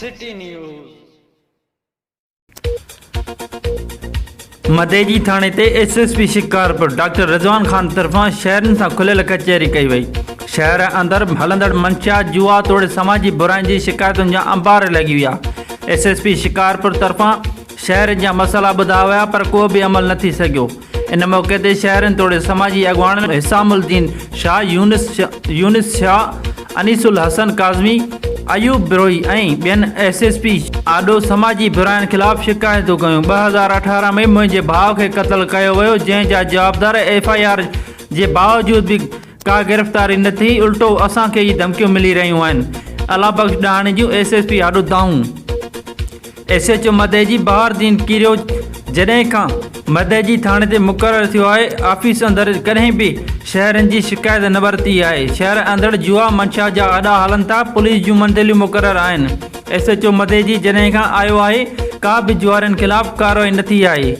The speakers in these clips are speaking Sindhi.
City news. Madeji ٿاڻي تي S S P Shikarpur doctor Rizwan Khan طرفان شهرين سان کليل ڪچهري ڪئي وئي. شهر اندر هلندڙ منشيات، جوا توڙي سماجي براين جي شڪايتن جا انبار لڳي ويا. ايس ايس پي شڪارپور طرفان شهرين جا مسئلا ٻڌايا ويا پر ڪو به عمل نه ٿي سگهيو. ان موقعي تي شهرين توڙي سماجي اڳواڻن حسام الدين شاهه، يونس شاهه، انيس الحسن ڪاظمي، ايوب بروهي ۽ ٻين ايس ايس پي آڏو سماجي براين خلاف شڪايتون ڪيون. 2018 ۾ منهنجي ڀاء کي قتل ڪيو ويو جنهن جا جوابدار ايف I R جي باوجود به ڪا گرفتاري نه ٿي الٽو اسان کي ئي ڌمڪيون ملي رهيون آهن. الله بخش ڏاهاڻي جون ايس ايس پي آڏو دانهون. ايس ايڇ او مدئجي بهار الدين ڪيريو جڏهن کان مدئجي ٿاڻي تي مقرر ٿيو آهي آفيس اندر ڪڏهن به شهرين جي شڪايت نه ورتي آهي شهر اندر جوا منشا جا اڏا هلن ٿا پوليس جون منزليون مقرر آهن ايس ايڇ او مدئجي جڏهن کان آيو آهي ڪا به جوارين خلاف ڪارروائي نه ٿي آهي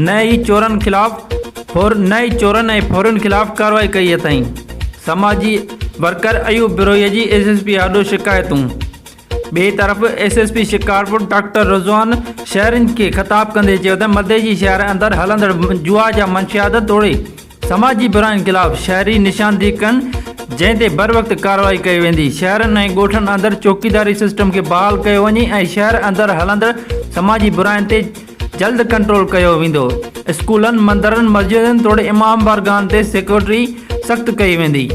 نه ئي چورن خلاف نه ئي چورن ۽ ڦورن خلاف ڪارروائي ڪئي اٿائين سماجي ورڪر ايوب بروهي جي ايس ايس پي آڏو شڪايتون. ٻئي طرف S S P Shikarpur doctor Rizwan شهرين کي خطاب ڪندي چيو ته مدئجي شهر اندر هلندڙ جوا جا منشيات توڙي سماجي براين خلاف شهري نشاندهي ڪن جنهن تي بروقت ڪارروائي ڪئي ويندي شهرن ۽ ڳوٺن اندر چوڪيداري سسٽم کي بحال ڪيو وڃي ۽ شهر اندر هلندڙ سماجي براين تي جلد ڪنٽرول ڪيو ويندو، اسڪولن، مندرن، مسجدن توڙي امام بارگاهن تي سيڪيورٽي سخت ڪئي ويندي،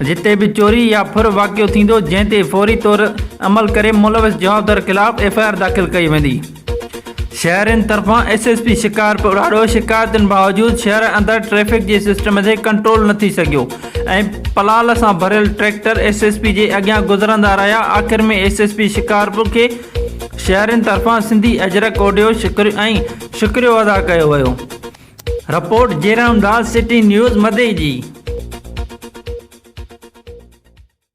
جتي به چوري يا ڦر واقعو ٿيندو جنهن تي فوري طور عمل ڪري ملوث جوابدار خلاف ايف I R داخل ڪئي ويندي. شهرين طرفان ايس ايس پي شڪارپور آڏو شڪايتن باوجود شهر اندر ٽريفڪ جي سسٽم تي ڪنٽرول نه ٿي سگهيو ۽ پلال سان ڀريل ٽريڪٽر ايس ايس پي جي اڳيان گذرندا رهيا آخر ۾ ايس ايس پي شڪارپور کي شهرين طرفان سنڌي اجرڪ اوڍيو ۽ شڪريو ادا ڪيو ويو. Report, Jairam Das, city news, Madeji.